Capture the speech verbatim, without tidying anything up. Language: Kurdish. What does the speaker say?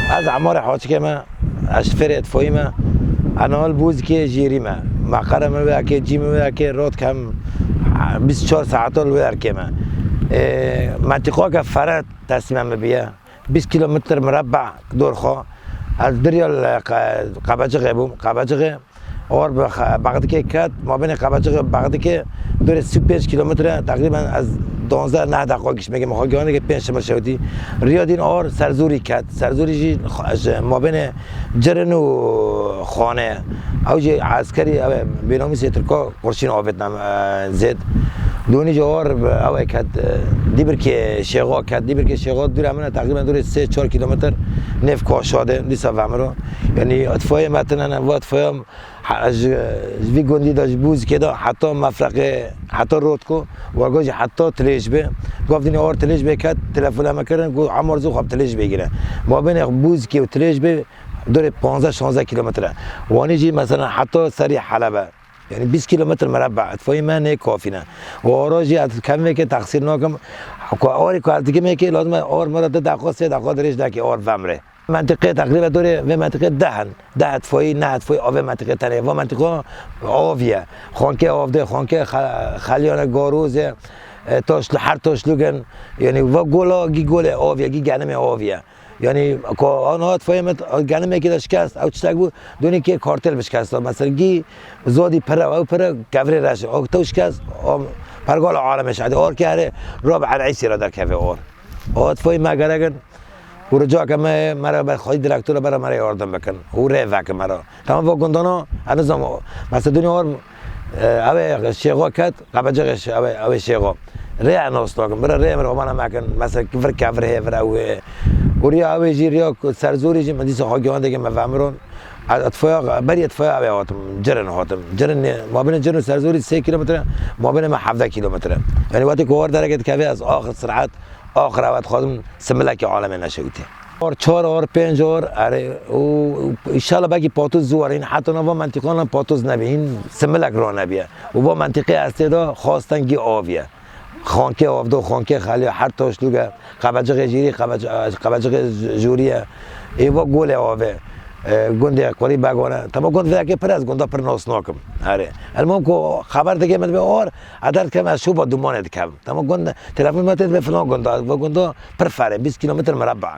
Ez Emarê Haçikê me, ez şofêrê itfayî me, ez niha li Bûzikê jêrî me. Meqere min wê yekê, cî min wê yekê, rot kem bîst û çar saeta li wê derkê me. Ê, mentiqake fere teslîme min biye. Bîst kîlometr mirebe dor xwe. Ez diriya li Qe-, Qebeciqê bûm. Qebeciqê Or bi xe-, Bexdikê ket, mabênê Qebeciq û Bexdikê dorê sî û pênc kîlometre, teqrîben ez duwazdeh neh deqa gişmekê min xwe gihanê ke pênc şemir şewitî. Riya dîn or Serzûrî ket. Serzûrî jî xwe-, ji mabênê Cirin û Xanê ye. Ew jî eskerî, ew ê bênamîsê Tirka qurşîn avêtine, e, zêd. Donî jî or bi-, ew ê ket, e, Dîbirkê Şêxa ket. Dîbirkê Şêxa dûra min e, teqrîben dorê sê çar kîlometre nêv Kaşa de, dîsa vemiro. Yanî itfayê me tine ne, va itfaya Ha, ji, ji vî gundî de, ji Bûzikê de heta Mefreqê, heta Rotko, warga jî heta Tilêj be. Gavdînê or Tilêj be ket, telefona me kirin, got, Emar zû xwe bi Tilêj bêgire. Mabênê Bûzikê û Tilêj be dorê panzdeh şanzdeh kîlometre. Wanî jî mesela heta serî Helebe. Yanî bîst kîlometre mirebe, itfayê me nê kafî ne. Û ora jî ez kevin vê ke texsîr nakim. Ku orê ku ez dikim ê ke lazim e or me re du deqa, sê deqa dirêj neke or vemre. Mentiqê teqrîben dorê vê mentiqê deh in. Deh itfayî, neh itfayî a vê mentiqê tenê. Va mentiqa avî ye. Xankê avdê, xankê xe-, xeliyane garoz e. E, taşlu-, her taşlûk in. Yanî va gola gî golê avî ye, gî genimê avî ye. Yanî ko ana itfayê me genimekî de şikest, ew tiştek bû, donî kê kartêl bi şikest. Mesela gî zodî pire, ew pire kevirê reş. O tew şikest, o pergala alemê şadî. Or kê herê, Rab El Îsî re derkeve or. O itfayê me gerek in. Û rica ke me, me re be xwedî direktora bere me re yardim bikin. Û rê vekin me re. Tamam, va gundana, ez nizam, mesela Dinya or, e, ew ê Şêxo ket, Qebecixê Şê-, ew ê, ew ê Şêxo. Rê ez nas nakim, bira rê min romana mekin, mesela vir kevir hê vir ew ê. Û riya ew ê jî riya ku Serzorî jî min dîsa xwe gihandê ke me vemiron. Ez itfaya, berî itfaya ew ê hatim, Cirin hatim. Cirin ne, mabênê Cirin û Serzorî sê kîlometre, mabênê me hevdeh kîlometre. Yanî wextê ku or dereke dikeve ez axir sirhet, axir ew dixwazim similekî alemê neşewitî. Or çar or, pênc or, erê, û, û înşallah belkî patoz zû were. Hîn heta nava mentiqanan patoz nebî. Hîn similek ra nebiye. Û va mentiqê estê de xwastan gî avî ye. Xankê avdo, xankê xeliya, her taşlûk e. Qebecixê jîrî, qebeci-, qebecixê jûrî ye. Ê va golê avê. E, gundê Qurî Begane. Tema gund vê yekê pir ez gunda pir nas nakim. Erê. Elmam ku xeber dike me dibe or, eder dikem ez şûba dumanê dikevim. Tema gund, telefon me tê dibe filan gunda, va gunda pir fere, bîst kîlometre mireba.